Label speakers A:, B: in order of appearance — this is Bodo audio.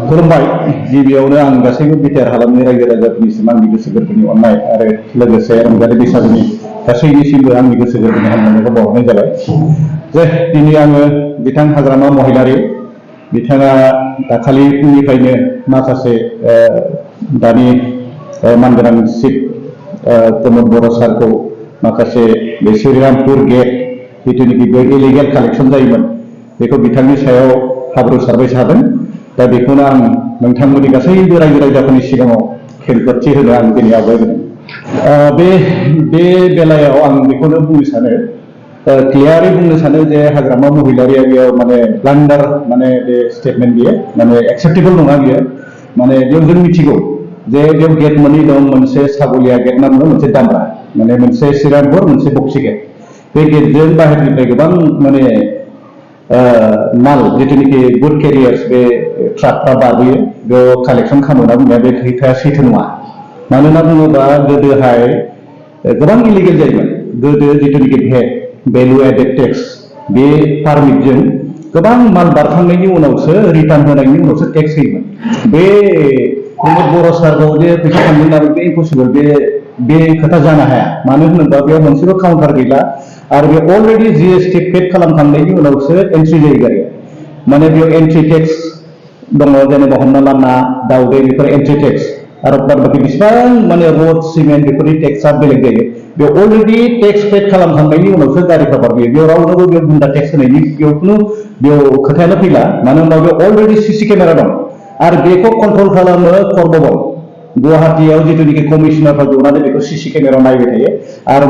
A: खुलुमबाय गिबियावनो आं गासैबो बिटिआर हालामनि रायजो राजाफोरनिसिम आंनि गोसो गोरबोनि अननाय आरो लोगोसे रंजालि बैसागुनि गासैनिसिमबो आंनि गोसो गोरबोनि हामलायनायखौ बावहरनाय जाबाय। जे दिनै आङो बिथां हाग्रामा महिलारि बिथाङा दाखालि फुंनिफ्रायनो माखासे दानि मानगोनां चिफ प्रमद बर' सारखौ माखासे बे श्रीरामपुर गेट जिथुनिखि बे इलिगेल कालेक्सन जायोमोन बेखौ बिथांनि सायाव हाब्रु सारबाय थादों। दा बेखौनो आं नोंथांमोननि गासैबो रायजो राजाफोरनि सिगाङाव खेंफोरथि होनो आं दिनै आवगायबोदों। बे बेलायाव आं बेखौनो बुंनो सानो, क्लियारै बुंनो सानो जे हाग्रामा महिलारिया बेयाव माने ब्लान्डार माने बे स्टेटमेन्ट बियो माने एक्सेप्टेबल नङा बियो। माने बेयाव जों मिथिगौ जे बेयाव गेट मोननै दं, मोनसे सागलिया गेट नाम दं, मोनसे दामरा माने मोनसे श्रीरामपुर मोनसे बक्सि गेट। बे गेटजों बाहेरनिफ्राय गोबां माने माल जिथुनिखि गुड केरियार्स बे ट्राकफ्रा बारबोयो बेयाव कालेक्सन खालामो होनना बुंनाया बे खोथाया सैथो नङा। मानो होनना बुङोबा गोदोहाय गोबां इलिगेल जायोमोन। गोदो जिथुनिखि भेट भेलु एडेड टेक्स बे पारमिटजों गोबां माल बारखांनायनि उनावसो रिटार्न होनायनि उनावसो टेक्स होयोमोन। बे प्रमद बर' सारखौ जे फैसा थांदों ना बे इम्पसिबल, बे खोथा जानो हाया। मानो होनोबा बेयाव मोनसेबो काउन्टार गैला आरो बे अलरेडि जिएसटि पेड खालामखांनायनि उनावसो एन्ट्रि जायो गारिया। माने बेयाव एन्ट्रि टेक्स दङ, जेनेबा हमना ला ना दाउदै बेफोर एन्ट्रि टेक्स आरो बाकी बेसेबां माने रड सिमेन्ट बेफोरनि टेक्सआ बेलेग जायो। बेयाव अलरेडि टेक्स पेड खालामखांनायनि उनावसो गारिफ्रा बारबोयो। बेयाव रावनोबो बेयाव गुन्दा टेक्स होनायनि बेयाव खोथायानो फैला। मानो होनबा बेयाव अलरेडि सिसि केमेरा दं आरो बेखौ कन्ट्रल खालामो कर्मबल। गुवाहाटीयाव जिथुनिखि कमिसनारफ्रा जनानै बेखौ सिसि केमेरायाव नायबाय थायो आरो